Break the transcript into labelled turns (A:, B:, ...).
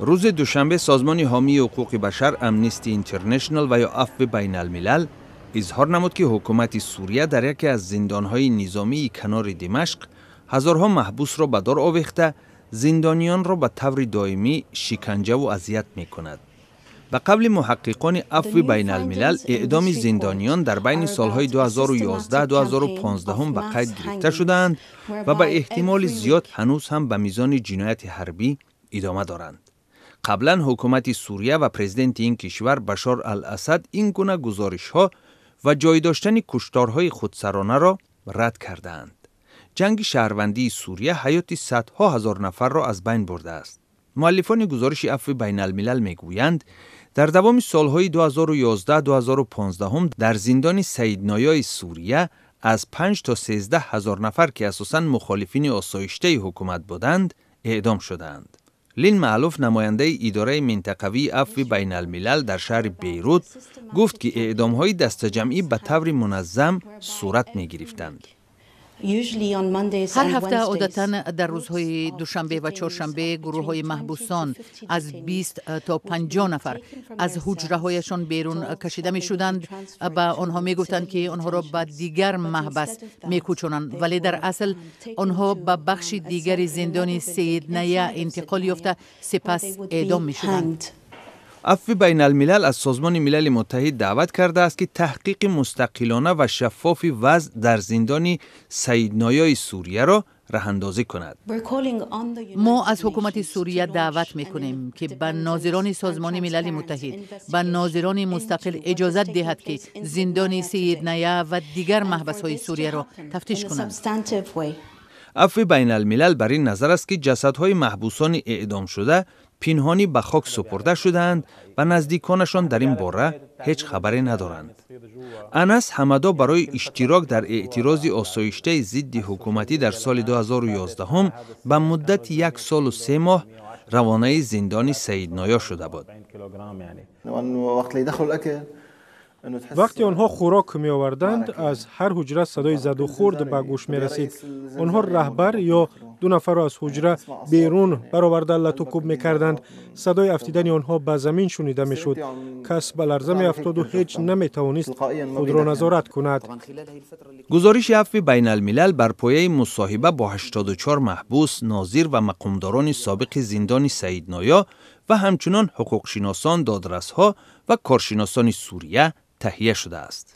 A: Рӯзи душанбе созмони ҳомии ҳуқуқи башар Амнисти Интернешнл ва ё Афви байналмилал изҳор намуд, ки ҳукумати Сурия дар яке аз зиндонҳои низомии канори Димашқ ҳазорҳо маҳбусро ба дор овехта, зиндониёнро ба таври доимӣ шиканҷаву азият мекунад. Ба қавли муҳаққиқони Афви байналмилал, эъдоми зиндониён дар байни солҳои 2011-2015 ба қайд гирифта шудаанд ва ба эҳтимоли зиёд ҳанӯз ҳам ба мизони ҷинояти ҳарбӣ идома доранд. Қаблан ҳукумати Сурия ва президенти ин кишвар Башор ал-Асад ин гуна гузоришҳо ва ҷой доштани кушторҳои худсаронаро рад кардаанд. Ҷанги шаҳрвандии Сурия ҳаёти садҳо ҳазор нафарро аз байн бурдааст. Муаллифони гузориши Афви байналмилал мегӯянд, дар давоми солҳои 2011-2015 дар зиндони Саидноёи Сурия аз 5 то 13 ҳазор нафар, ки асосан мухолифини осоиштаи ҳукумат буданд, эъдом шудаанд. Лин Маълуф, намояндаи идораи минтақавии Афви байналмилал дар шаҳри Бейрут, гуфт, ки эъдомҳои дастаҷамъӣ ба таври муназзам сурат мегирифтанд.
B: Ҳар ҳафта, одатан дар рӯзҳои душанбе ва чоршанбе, гурӯҳҳои маҳбусон аз 20 то 50 нафар аз ҳуҷраҳояшон берун кашида мешуданд. Ба онҳо мегуфтанд, ки онҳоро ба дигар маҳбас мекӯчонанд, вале дар асл онҳо ба бахши дигари зиндони Сеидная интиқол ёфта, сипас эъдом мешуданд.
A: Афви байналмилал аз Созмони Милали Муттаҳид даъват кардааст, ки таҳқиқи мустақилона ва шаффофи вазъ дар зиндони Саидноёи Сурияро раҳандозӣ кунад.
B: Мо аз ҳукумати Сурия даъват мекунем, ки ба нозирони Созмони Милали Муттаҳид, ба нозирони мустақил иҷозат диҳад, ки зиндони Сиидная ва дигар маҳбасҳои Сурияро тафтиш кунанд.
A: Афви байналмилал бар ин назар аст, ки ҷасадҳои маҳбусони эъдомшуда пинҳонӣ ба хок супурда шудаанд ва наздиконашон дар ин бора ҳеҷ хабаре надоранд. Анас Ҳамадо барои иштирок дар эътирози осоиштаи зидди ҳукуматӣ дар соли 2011 ба муддати 1 солу 3 моҳ равонаи зиндони Саидноё шуда буд.
C: Вақте онҳо хӯрок меоварданд, аз ҳар ҳуҷра садои задухӯрд ба гӯш мерасид. Онҳо раҳбар ё ду нафарро аз ҳуҷра берун бароварда, латукӯб мекарданд. Садои афтидани онҳо ба замин шунида мешуд. Кас ба ларза меафтоду ҳеҷ наметавонист худро назорат кунад.
A: Гузориши Афви байналмилал бар пояи мусоҳиба бо 84 маҳбус, нозир ва мақомдорони собиқи зиндони Саидноё ва ҳамчунон ҳуқуқшиносон, додрасҳо ва коршиносони Сурия таҳия шудааст.